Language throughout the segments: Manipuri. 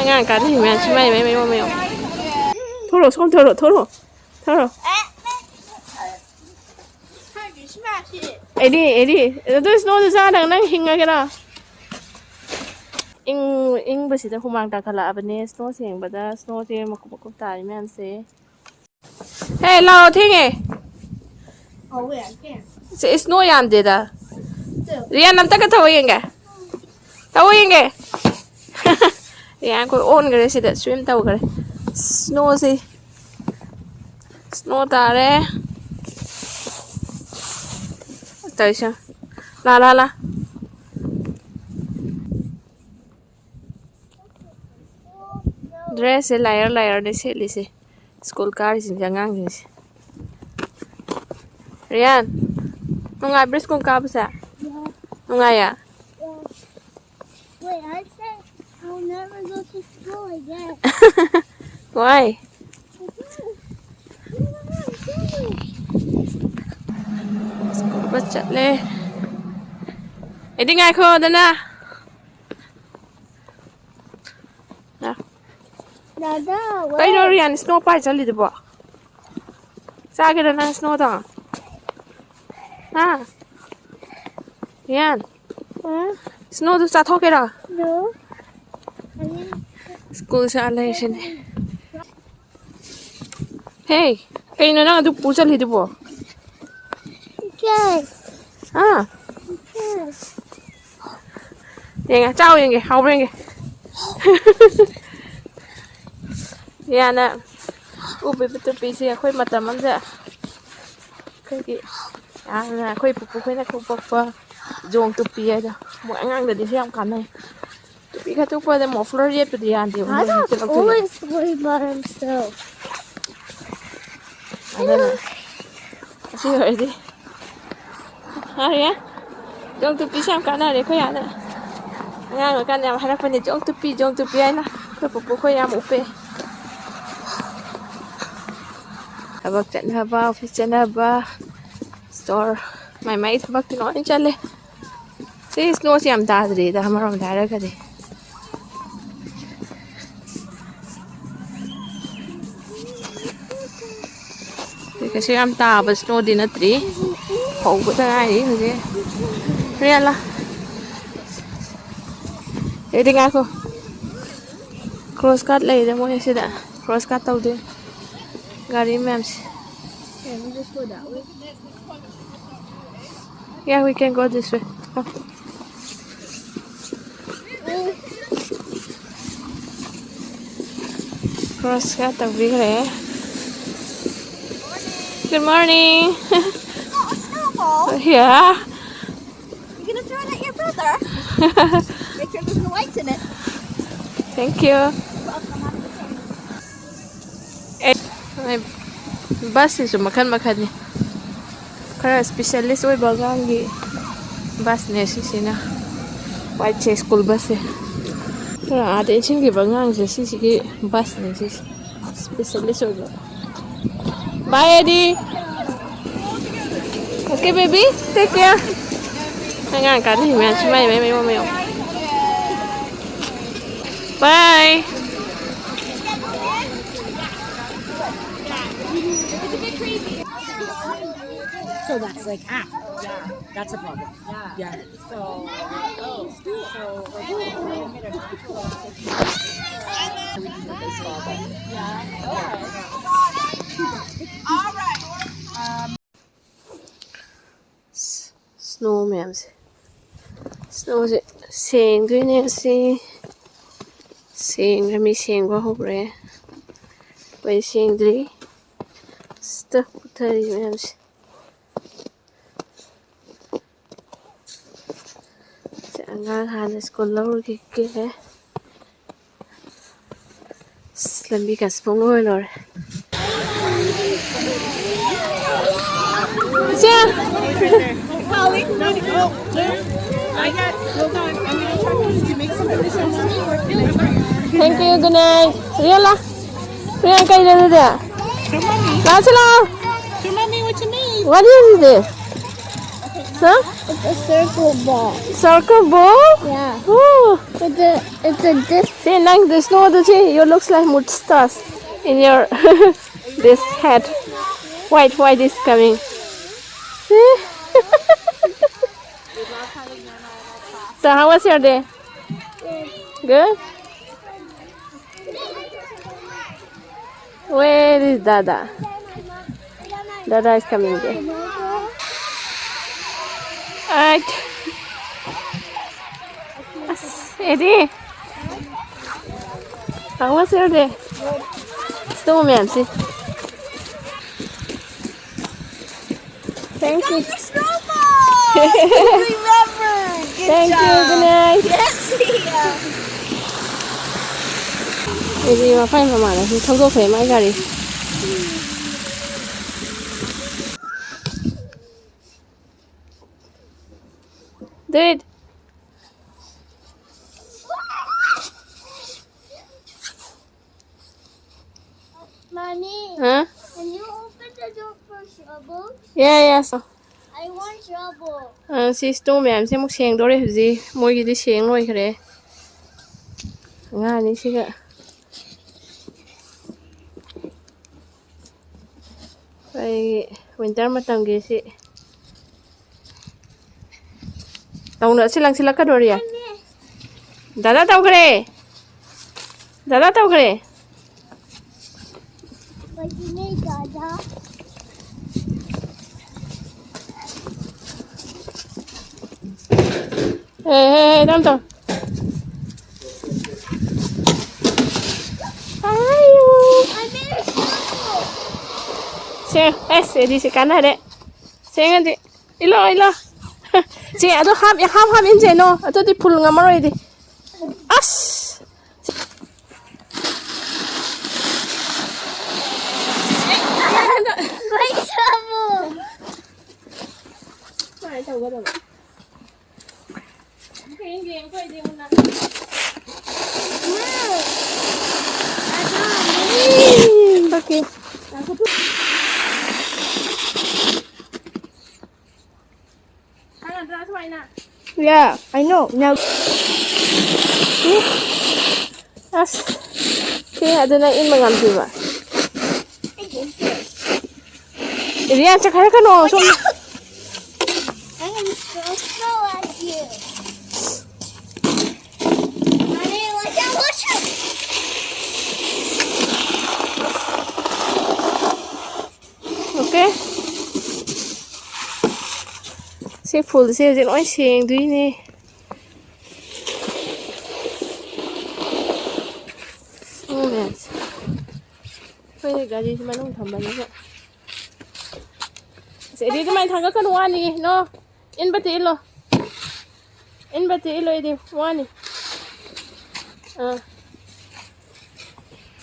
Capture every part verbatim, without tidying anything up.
ꯑꯉꯥꯡ ꯀꯥꯟꯅ ꯍꯤꯡ ꯃꯌꯥꯝꯁꯤ ꯃꯥꯏ ꯃꯥꯏ ꯃꯌꯣꯝ ꯃꯌꯣꯝ꯫ ꯊꯣꯔꯛꯑꯣ, ꯁꯣꯝ ꯊꯣꯔꯛꯑꯣ, ꯊꯣꯔꯛꯑꯣ, ꯊꯣꯔꯛꯑꯣ꯫ ꯑꯦꯗꯤ, ꯑꯦꯗꯤ, ꯑꯗꯨ ꯁ꯭ꯅꯣꯗꯨ ꯆꯥꯗꯪ ꯅꯪ ꯍꯤꯡꯉꯒꯦꯔꯥ? ꯏꯪ-, ꯏꯪꯕꯁꯤꯗ ꯍꯨꯃꯥꯡ ꯇꯥꯈꯠꯂꯛꯑꯕꯅꯦ ꯁ꯭ꯅꯣ ꯁꯦꯡꯕꯗ꯫ ꯁ꯭ꯅꯣꯁꯦ ꯃꯀꯨꯞ ꯃꯀꯨꯞ ꯇꯥꯔꯤ ꯃꯌꯥꯝꯁꯦ꯫ ꯍꯦ, ꯂꯥꯛꯑꯣ, ꯊꯦꯡꯉꯦ꯫ ꯁꯦ, ꯁ꯭ꯅꯣ ꯌꯥꯝꯗꯦꯗ꯫ ꯔꯤꯌꯥꯟ, ꯑꯝꯇꯒ ꯊꯧ ꯌꯦꯡꯒꯦ꯫ ꯊꯧ ꯌꯦꯡꯒꯦ꯫ ꯔꯤꯌꯥꯟ ꯑꯩꯈꯣꯏ ꯑꯣꯟꯈ꯭ꯔꯦ ꯁꯤꯗ, ꯁ꯭ꯋꯤꯝ ꯇꯧꯈ꯭ꯔꯦ꯫ ꯁ꯭ꯅꯣꯁꯦ꯫ ꯁ꯭ꯅꯣ ꯇꯥꯔꯦ꯫ ꯇꯧꯔꯤꯁꯦ꯫ ꯂꯥ, ꯂꯥ, ꯂꯥ꯫ ꯗ꯭ꯔꯦꯁꯁꯦ ꯂꯥꯏꯌꯔ ꯂꯥꯏꯌꯔꯅꯦ ꯁꯦꯠꯂꯤꯁꯦ꯫ ꯁ꯭ꯀꯨꯜ ꯀꯥꯔꯤꯁꯤꯡꯁꯦ, ꯑꯉꯥꯡꯁꯤꯡꯁꯦ꯫ ꯔꯤꯌꯥꯟ, ꯅꯨꯡꯉꯥꯏꯕ꯭ꯔꯥ ꯁ꯭ꯀꯨꯜ ꯀꯥꯕꯁꯦ? ꯅꯨꯡꯉꯥꯏꯌꯦ? Wait, I said I'll never go to school again. Why? Scuba ꯆꯠꯂꯦ꯫ ꯑꯩꯗꯤ ꯉꯥꯏꯈꯣꯗꯅ꯫ ꯂꯥ꯫ ꯗꯥꯗꯥ, ꯀꯩꯅꯣ wait. ꯔꯤꯌꯥꯟ, ꯁ꯭ꯅꯣ ꯄꯥꯏ ꯆꯠꯂꯤꯗꯨꯕꯣ? ꯆꯥꯒꯦꯔꯣ ꯅꯪ ꯁ꯭ꯅꯣꯗꯣ? ꯍꯥ? ꯔꯤꯌꯥꯟ? ꯍꯥ? ꯁ꯭ꯅꯣꯗꯨ ꯆꯥꯊꯣꯛꯀꯦꯔꯣ? No. ꯁ꯭ꯀꯨꯜ ꯁꯥ ꯂꯩꯔꯤꯁꯤꯅꯦ꯫ ꯍꯦ, ꯀꯩꯅꯣ ꯅꯪ ꯑꯗꯨ ꯄꯨ ꯆꯠꯂꯤꯗꯨꯕꯣ? ꯏꯀꯥꯏ꯫ ꯍꯥ? ꯏꯀꯥꯏ꯫ ꯌꯦꯡꯉꯦ, ꯆꯥꯎ ꯌꯦꯡꯒꯦ, ꯍꯥꯎꯕ꯭ꯔꯥ ꯌꯦꯡꯒꯦ꯫ ꯔꯤꯌꯥꯅ ꯎꯞꯄꯤꯕ ꯇꯨꯄꯤꯁꯦ ꯑꯩꯈꯣꯏ ꯃꯇꯝ ꯑꯃꯗ ꯑꯩꯈꯣꯏꯒꯤ ꯌꯥꯝꯅ ꯑꯩꯈꯣꯏ ꯄꯨꯄꯨ ꯈꯣꯏꯅ ꯀꯨꯞꯄꯛꯄ ꯖꯣꯡ ꯇꯨꯄꯤ ꯍꯥꯏꯗꯣ꯫ ꯃꯣꯏ ꯑꯉꯥꯡꯗꯗꯤ ꯁꯤ ꯌꯥꯝ ꯀꯥꯟꯅꯩ꯫ ꯇꯨꯄꯤ ꯈꯔ ꯇꯨꯞꯄꯗ muffler ꯌꯦꯠꯄꯗꯤ ꯌꯥꯗꯦꯕ, ꯃꯣꯏ ꯍꯦꯛꯇ ꯂꯧꯊꯣꯛꯑꯦ꯫ Always worry about himself. ꯑꯗꯨꯅ ꯑꯁꯤ ꯑꯣꯏꯔꯗꯤ ꯐꯔꯦ꯫ ꯖꯣꯡ ꯇꯨꯄꯤꯁꯦ ꯌꯥꯝ ꯀꯥꯟꯅꯔꯦ ꯑꯩꯈꯣꯏ ꯑꯥꯗ꯫ ꯑꯉꯥꯡ ꯑꯣꯏꯔꯀꯥꯟꯗ ꯌꯥꯝ ꯍꯥꯏꯔꯛꯄꯅꯦ, "ꯖꯣꯡ ꯇꯨꯄꯤ, ꯖꯣꯡ ꯇꯨꯄꯤ" ꯍꯥꯏꯅ꯫ ꯑꯩꯈꯣꯏ ꯄꯨꯄꯨ ꯈꯣꯏ ꯌꯥꯝ ꯎꯞꯄꯦ꯫ ꯊꯕꯛ ꯆꯠꯅꯕ, office ꯆꯠꯅꯕ, store, ꯃꯥꯏ ꯃꯥꯏ ꯊꯕꯛꯇꯤ ꯂꯣꯏ ꯆꯠꯂꯦ꯫ ꯁꯤ ꯁ꯭ꯅꯣꯁꯤ ꯌꯥꯝ ꯇꯥꯗ꯭ꯔꯤꯗ, ꯑꯃꯔꯣꯝꯗ ꯍꯥꯏꯔꯒꯗꯤ꯫ ꯀꯩꯁꯨ ꯌꯥꯝ ꯇꯥꯕ ꯁ꯭ꯅꯣꯗꯤ ꯅꯠꯇ꯭ꯔꯤ, ꯍꯧꯕꯗ ꯉꯥꯏꯔꯤ ꯍꯧꯖꯤꯛ꯫ ꯔꯤꯌꯦꯜꯂꯥ, ꯑꯦꯗꯤ ꯉꯥꯏꯈꯣ꯫ ꯀ꯭ꯔꯣꯁ ꯀꯥꯠ ꯂꯩꯔꯦ ꯃꯣꯏ ꯑꯁꯤꯗ꯫ ꯀ꯭ꯔꯣꯁ ꯀꯥꯠ ꯇꯧꯗꯣꯏ ꯒꯥꯔꯤ ꯃꯌꯥꯝꯁꯦ꯫ Yeah, we can go this way. Come. Cross cut ꯇꯧꯕꯤꯈ꯭ꯔꯦ꯫ Good morning. Oh, a snowball. Yeah. You're gonna throw it at your brother. Make sure there's no lights in it. Thank you. ꯑꯦ, ꯕꯁꯁꯤꯁꯨ ꯃꯈꯜ ꯃꯈꯜꯅꯤ꯫ ꯈꯔ ꯏꯁꯄꯤꯁꯦꯂꯤꯁ ꯑꯣꯏꯕ ꯑꯉꯥꯡꯒꯤ ꯕꯁꯅꯦ ꯁꯤꯁꯤꯅ, ꯋꯥꯏꯠꯁꯦ ꯁ꯭ꯀꯨꯜ ꯕꯁꯁꯦ꯫ ꯈꯔ ꯑꯥꯗ ꯏꯟꯁꯤꯟꯈꯤꯕ ꯑꯉꯥꯡꯁꯦ ꯁꯤꯁꯤꯒꯤ ꯕꯁꯅꯦ ꯁꯤꯁꯦ, ꯏꯁꯄꯤꯁꯦꯂꯤꯁ ꯑꯣꯏꯕ꯫ Bye, Eddie. Okay, baby, take care. ꯑꯉꯥꯡ ꯀꯥꯟꯅ ꯃꯌꯥꯝꯁꯤ ꯃꯥꯏ ꯃꯥꯏ ꯃꯌꯨꯝ ꯃꯌꯨꯝ꯫ Bye. So that's like, ah, yeah, that's a problem. Yeah. So, so we're gonna get a natural. All right. Um, Snow ꯃꯌꯥꯝꯁꯦ, ꯁ꯭ꯅꯣꯁꯦ ꯁꯦꯡꯗꯣꯏꯅꯦ ꯁꯤ꯫ ꯁꯦꯡꯈ꯭ꯔꯦ, ꯃꯤ ꯁꯦꯡꯕ ꯍꯧꯔꯦ꯫ ꯑꯩꯈꯣꯏ ꯁꯦꯡꯗ꯭ꯔꯤ꯫ ꯁꯤꯗ ꯄꯨꯊꯔꯤ ꯃꯌꯥꯝꯁꯦ꯫ ꯁꯤ ꯑꯉꯥꯡ ꯍꯥꯟꯅ ꯁ꯭ꯀꯨꯜ ꯂꯧꯔꯨꯈꯤꯒꯦ꯫ ꯑꯁ, ꯂꯝꯕꯤ ꯀꯥꯁꯦ ꯄꯨꯡꯂꯣꯏ ꯂꯣꯏꯔꯦ꯫ ꯏꯆꯦ! Thank you, good night. ꯔꯤꯌꯦꯜꯂꯥ? ꯔꯤꯌꯦꯜ, ꯀꯩꯅꯣ ꯑꯗꯨꯗꯤ? Come on, me. ꯂꯥꯛꯁꯤ ꯂꯥꯛꯑꯣ꯫ Come on, me, what you need? What is it? Huh? It's a circle ball. Circle ball? Yeah. Ooh. It's a, it's a this. See, like the snow, the, see, you looks like mustache in your this hat. White, white is coming. So how was your day? Good? Where is Dada? Dada is coming there. Alright. ꯑꯁ, ꯑꯦꯗꯤ꯫ How was your day? ꯁꯤꯗ ꯃꯌꯥꯝꯁꯤ꯫ Thank you. Got your snowball! You remember. Good Thank you. Job. Good night. Yes, yeah. ꯑꯩꯗꯤ ꯃꯐꯝ ꯃꯃꯥꯟꯅꯕꯁꯤꯡ ꯊꯧꯗꯣꯛꯈ꯭ꯔꯦ ꯃꯥꯏ ꯒꯥꯔꯤ꯫ Do it. Mommy, huh? Can you open the door for Trouble? Yeah, yeah, so. I want Trouble. ꯑ, ꯁꯤ ꯁ꯭ꯇꯣ ꯃꯌꯥꯝꯁꯦ ꯑꯃꯨꯛ ꯁꯦꯡꯗꯣꯔꯦ ꯍꯧꯖꯤꯛ꯫ ꯃꯣꯏꯒꯤꯗꯤ ꯁꯦꯡ ꯂꯣꯏꯈ꯭ꯔꯦ꯫ ꯑꯉꯥꯡ ꯑꯅꯤꯁꯤꯒ꯫ ꯑꯩ winter ꯃꯇꯝꯒꯤ ꯁꯤ ꯇꯧꯅ-, ꯁꯤ ꯂꯪꯁꯤꯜꯂꯛꯀꯗꯣꯔꯤ꯫ ꯗꯥꯗꯥ ꯇꯧꯈ꯭ꯔꯦ꯫ ꯗꯥꯗꯥ ꯇꯧꯈ꯭ꯔꯦ꯫ ꯍꯦ, ꯍꯦ, ꯍꯦ, ꯇꯝ ꯇꯝ꯫ ꯑꯌꯨ꯫ ꯁꯦ, ꯑꯁ, ꯑꯦꯗꯤ ꯁꯤ ꯀꯥꯟꯅꯔꯦ꯫ ꯁꯦꯡꯉꯗꯤ꯫ ꯏꯜꯂꯣ, ꯏꯜꯂꯣ꯫ ꯁꯦ, ꯑꯗꯣ ꯍꯥꯞ, ꯍꯥꯞ, ꯍꯥꯞ ꯏꯟꯁꯦ, ꯅꯣ꯫ ꯑꯗꯨꯗꯤ full ꯉꯝꯃꯔꯣꯏꯗꯤ꯫ ꯑꯁ! ꯁꯨꯃꯥꯏꯅ ꯇꯧꯒꯗꯕ꯫ Okay. ꯈꯪꯉꯗ꯭ꯔꯥ ꯁꯨꯃꯥꯏꯅ? Yeah, I know. Now, see? ꯑꯁ, ꯁꯤ ꯑꯗꯨꯅ ꯏꯟꯕ ꯉꯝꯗ꯭ꯔꯤꯕ꯫ ꯔꯤꯌꯥꯟ, ꯆꯠꯈꯥꯏꯔꯛꯀꯅꯣ, ꯁꯣꯝꯗ꯫ I am so slow at you. Honey, watch out, watch out. Okay. ꯁꯤ ꯐꯨꯜꯁꯦ ꯍꯧꯖꯤꯛ ꯂꯣꯏ ꯁꯦꯡꯗꯣꯏꯅꯦ꯫ ꯎꯝ, ꯑꯩꯈꯣꯏꯅ ꯒꯥꯔꯤꯁꯤ ꯃꯅꯨꯡ ꯊꯝꯕꯅꯤꯅ꯫ ꯑꯁ, ꯑꯦꯗꯤ ꯑꯗꯨꯃꯥꯏꯅ ꯊꯥꯡꯒꯠꯀꯅꯨ, ꯋꯥꯅꯤ꯫ ꯅꯣ, ꯏꯟꯕ ꯇꯦꯛꯏꯜꯂꯣ꯫ ꯏꯟꯕ ꯇꯦꯛꯏꯜꯂꯣ, ꯑꯦꯗꯤ, ꯋꯥꯅꯤ꯫ ꯑꯥ꯫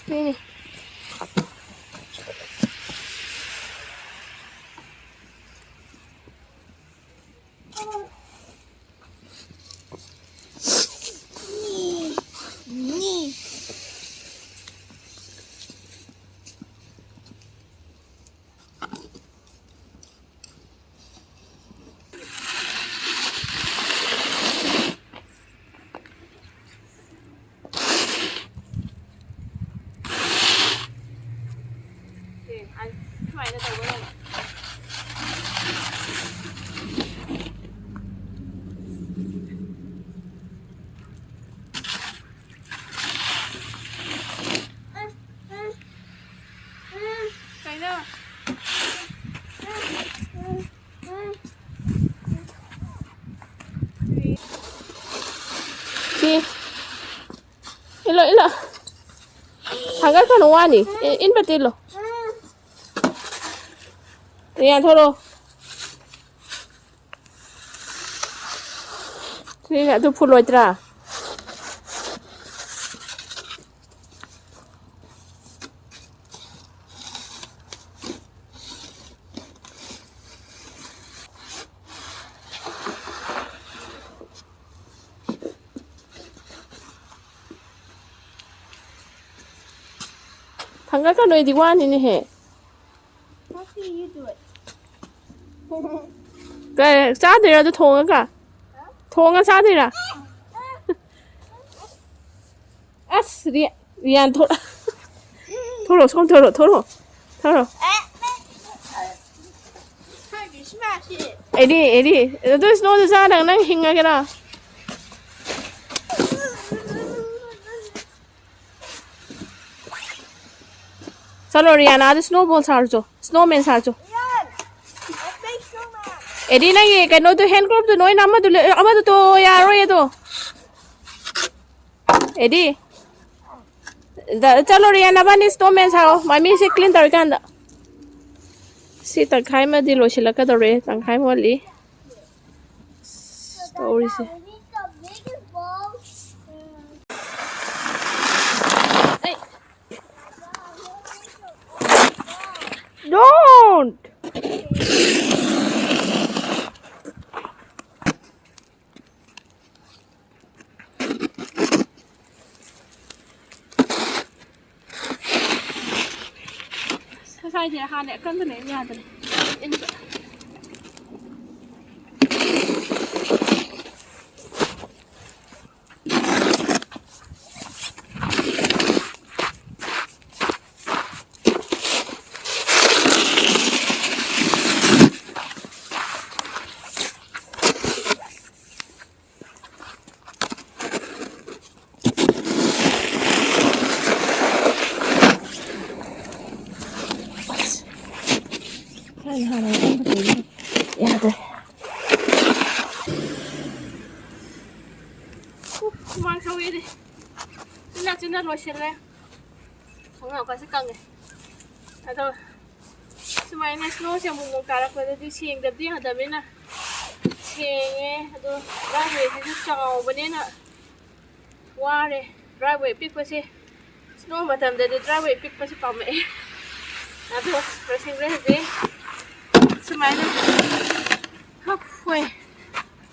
ꯁꯤꯅꯤ꯫ ꯁꯨꯃꯥꯏꯅ ꯇꯧꯒꯗꯕ꯫ ꯀꯩꯅꯣ? ꯁꯤ꯫ ꯏꯜꯂꯣ, ꯏꯜꯂꯣ꯫ ꯊꯥꯡꯒꯠꯀꯅꯨ, ꯋꯥꯅꯤ꯫ ꯏ-, ꯏꯟꯕ ꯇꯤꯜꯂꯣ꯫ ꯌꯥꯟꯊꯣꯔꯛꯑꯣ꯫ ꯁꯤ ꯑꯗꯨ ꯐꯨꯜ ꯑꯣꯏꯗ꯭ꯔꯥ? ꯊꯥꯡꯒꯠꯀꯅꯣ, ꯑꯩꯗꯤ ꯋꯥꯅꯤꯅꯦꯍꯦ꯫ How can you do it? ꯀ-, ꯆꯥꯗꯣꯏꯔꯣ ꯑꯗꯨ ꯊꯣꯡꯉꯒ? ꯊꯣꯡꯉ ꯆꯥꯗꯣꯏꯔꯥ? ꯑꯁ, ꯔꯤ-, ꯔꯤꯌꯥꯟ ꯊꯣꯛ-, ꯊꯣꯛꯂꯛꯑꯣ, ꯁꯣꯝ ꯊꯣꯛꯂꯛꯑꯣ, ꯊꯣꯛꯂꯛꯑꯣ, ꯊꯣꯛꯂꯛꯑꯣ꯫ ꯑꯦꯗꯤ, ꯑꯦꯗꯤ, ꯑꯗꯨ snowꯗꯨ ꯆꯥ ꯅꯪ, ꯅꯪ ꯍꯤꯡꯉꯒꯦꯔꯥ? ꯆꯠꯂꯣ ꯔꯤꯌꯥꯅꯥ, ꯑꯗꯨ snowball ꯁꯥꯔꯨꯆꯣ, snowman ꯁꯥꯔꯨꯆꯣ꯫ ꯑꯦꯗꯤ, ꯅꯪꯒꯤ ꯀꯩꯅꯣꯗꯨ, hand craftꯇꯨ ꯅꯣꯏꯅ ꯑꯃꯗꯨ ꯂꯩ-, ꯑꯃꯗꯨ ꯇꯣ ꯌꯥꯔꯣꯏ ꯑꯗꯣ꯫ ꯑꯦꯗꯤ, ꯗ-, ꯆꯠꯂꯣ ꯔꯤꯌꯥ, ꯅꯕꯥꯅꯤ snowman ꯁꯥꯑꯣ, ꯃꯃꯤꯁꯦ clean ꯇꯧꯔꯤꯀꯥꯟꯗ꯫ ꯁꯤ ꯇꯪꯈꯥꯏ ꯑꯃꯗꯤ ꯂꯣꯏꯁꯤꯜꯂꯛꯀꯗꯧꯔꯦ, ꯇꯪꯈꯥꯏ ꯑꯃ ꯋꯥꯠꯂꯤ꯫ ꯑꯁ, ꯇꯧꯔꯤꯁꯦ꯫ ꯑꯩ꯫ Don't! ꯉꯁꯥꯏꯁꯦ ꯍꯥꯟꯅ ꯑꯀꯟꯕꯅꯦ ꯌꯥꯗ꯭ꯔꯦ꯫ ꯌꯥꯗ꯭ꯔꯦ꯫ ꯍꯨꯃꯥꯡ ꯁꯧꯋꯦꯗꯤ꯫ ꯆꯤꯟꯅ ꯆꯤꯟꯅ ꯂꯣꯏꯁꯤꯜꯂꯦ꯫ ꯈꯣꯡꯒ꯭ꯔꯥꯎꯀꯁꯦ ꯀꯪꯉꯦ꯫ ꯑꯗꯣ ꯁꯨꯃꯥꯏꯅ snowꯁꯦ ꯑꯃꯨꯛ ꯑꯃꯨꯛ ꯇꯥꯔꯛꯄꯗꯗꯤ ꯁꯦꯡꯗꯕꯗꯤ ꯌꯥꯗꯕꯅꯤꯅ ꯁꯦꯡꯉꯦ꯫ ꯑꯗꯣ drivewayꯁꯤꯁꯨ ꯆꯥꯎꯕꯅꯤꯅ ꯋꯥꯔꯦ꯫ Driveway ꯄꯤꯛꯄꯁꯦ, snow ꯃꯇꯝꯗꯗꯤ driveway ꯄꯤꯛꯄꯁꯦ ꯄꯥꯝꯃꯛꯑꯦ꯫ ꯑꯗꯣ ꯂꯣꯏꯁꯤꯟꯈ꯭ꯔꯦ ꯍꯧꯖꯤꯛ꯫ ꯁꯨꯃꯥꯏꯅ ꯍꯣꯏ꯫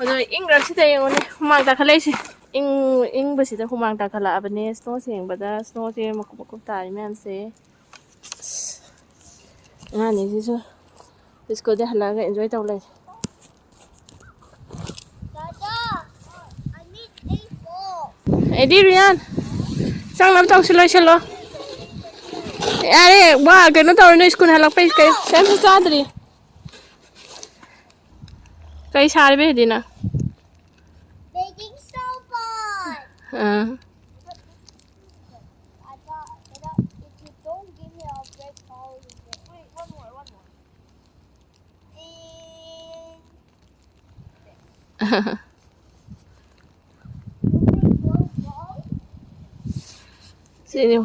ꯑꯗꯣ ꯏꯪꯈ꯭ꯔꯁꯤꯗ ꯌꯦꯡꯉꯨꯅꯦ, ꯍꯨꯃꯥꯡ ꯇꯥꯈꯠꯂꯛꯏꯁꯦ꯫ ꯏꯪ-, ꯏꯪꯕꯁꯤꯗ ꯍꯨꯃꯥꯡ ꯇꯥꯈꯠꯂꯛꯑꯕꯅꯦ꯫ Snow ꯁꯦꯡꯕꯗ, snowꯁꯦ ꯃꯀꯨꯞ ꯃꯀꯨꯞ ꯇꯥꯔꯤ ꯃꯌꯥꯝꯁꯦ꯫ ꯑꯁ, ꯑꯉꯥꯡꯅꯤꯁꯤꯁꯨ ꯁ꯭ꯀꯨꯜꯗ ꯍꯜꯂꯛꯑꯒ enjoy ꯇꯧ ꯂꯩꯔꯦ꯫ ꯑꯦꯗꯤ, ꯔꯤꯌꯥꯟ, ꯆꯪꯅꯕ ꯇꯧꯁꯤ, ꯂꯣꯏꯁꯤꯜꯂꯣ꯫ ꯌꯥꯔꯦ, ꯋꯥ ꯀꯩꯅꯣ ꯇꯧꯔꯦ, ꯅꯣꯏ ꯁ꯭ꯀꯨꯜ ꯍꯜꯂꯛꯄꯩ ꯀꯩ-, ꯀꯩꯝꯇ ꯆꯥꯗ꯭ꯔꯤ꯫ ꯀꯩ ꯁꯥꯔꯤꯕ ꯍꯦꯗꯤꯅ? Making soap on. Ah I thought, I thought if you don't give me, I'll break all of it. Wait, one more, one more. And ꯁꯤꯅꯤ,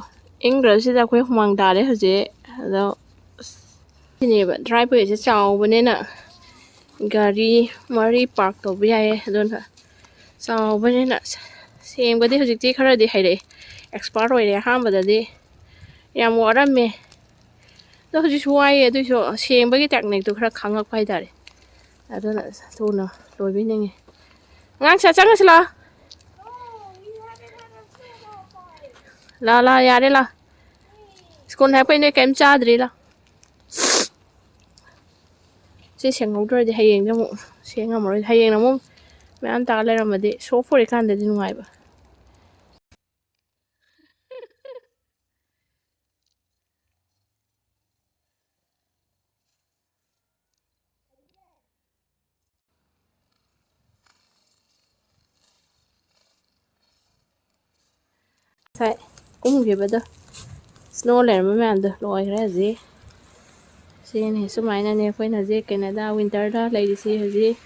ꯏꯪꯈ꯭ꯔꯁꯤꯗ ꯑꯩꯈꯣꯏ ꯍꯨꯃꯥꯡ ꯇꯥꯔꯦ ꯍꯧꯖꯤꯛ꯫ ꯑꯗꯣ ꯑꯁ, ꯁꯤꯅꯦꯕ ꯗ꯭ꯔꯥꯏ ꯄꯣꯏꯁꯦ ꯆꯥꯎꯕꯅꯤꯅ ꯒꯥꯔꯤ ꯃꯔꯤ ꯄꯥꯔꯛ ꯇꯧꯕ ꯌꯥꯏꯌꯦ꯫ ꯑꯗꯨꯅ ꯆꯥꯎꯕꯅꯤꯅ ꯁꯦꯡꯕꯗꯤ ꯍꯧꯖꯤꯛꯇꯤ ꯈꯔꯗꯤ ꯍꯩꯔꯛꯑꯦ, ꯑꯦꯛꯁꯄꯥꯔꯠ ꯑꯣꯏꯔꯦ꯫ ꯑꯍꯥꯟꯕꯗꯗꯤ ꯌꯥꯝ ꯋꯥꯔꯝꯃꯦ꯫ ꯑꯗꯣ ꯍꯧꯖꯤꯛꯁꯨ ꯋꯥꯏꯑꯦ, ꯑꯗꯨꯏꯁꯨ ꯁꯦꯡꯕꯒꯤ ꯇꯦꯛꯅꯤꯛꯇꯣ ꯈꯔ ꯈꯪꯉꯛꯄ ꯍꯥꯏꯇꯥꯔꯦ꯫ ꯑꯗꯨꯅ ꯊꯨꯅ ꯂꯣꯏꯕꯤꯅꯤꯡꯉꯤ꯫ ꯑꯉꯥꯡꯁꯦ ꯆꯪꯉꯁꯤ ꯂꯥꯛꯑꯣ꯫ ꯂꯥ ꯂꯥ ꯌꯥꯔꯦ ꯂꯥ꯫ ꯁ꯭ꯀꯨꯜ ꯍꯥꯏꯔꯛꯄꯩ ꯅꯣꯏ ꯀꯔꯤꯝ ꯆꯥꯗ꯭ꯔꯤ ꯂꯥ꯫ ꯁꯤ ꯁꯦꯡꯍꯧꯗ꯭ꯔꯗꯤ ꯍꯌꯦꯡꯗꯤ ꯑꯃꯨꯛ ꯁꯦꯡ ꯉꯝꯃꯔꯣꯏ꯫ ꯍꯌꯦꯡꯅ ꯑꯃꯨꯛ ꯃꯌꯥꯝ ꯇꯥ ꯂꯩꯔꯝꯃꯗꯤ ꯁꯣꯐ ꯑꯣꯏꯔꯤꯀꯥꯟꯗꯗꯤ ꯅꯨꯡꯉꯥꯏꯕ꯫ ꯉꯁꯥꯏ ꯀꯨꯝꯈꯤꯕꯗꯣ ꯁ꯭ꯅꯣ ꯂꯩꯔꯝꯕ ꯃꯌꯥꯝꯗꯣ ꯂꯣꯏꯈ꯭ꯔꯦ ꯍꯧꯖꯤꯛ꯫ ꯁꯤꯅꯤ ꯁꯨꯃꯥꯏꯅꯅꯦ ꯑꯩꯈꯣꯏꯅ ꯍꯧꯖꯤꯛ ꯀꯦꯅꯦꯗꯥ ꯋꯤꯟꯇꯔꯗ ꯂꯩꯔꯤꯁꯤ ꯍꯧꯖꯤꯛ꯫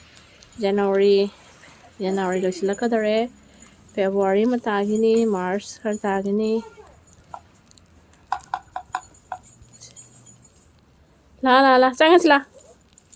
ꯖꯅꯋꯥꯔꯤ, ꯖꯅꯋꯥꯔꯤ ꯂꯣꯏꯁꯤꯜꯂꯛꯀꯗꯧꯔꯦ꯫ ꯐꯦꯕꯋꯥꯔꯤ ꯑꯃ ꯇꯥꯈꯤꯅꯤ, ꯃꯥꯔꯆ ꯈꯔ ꯇꯥꯈꯤꯅꯤ꯫ ꯂꯥ ꯂꯥ ꯂꯥ ꯆꯪꯉꯁꯤ ꯂꯥ꯫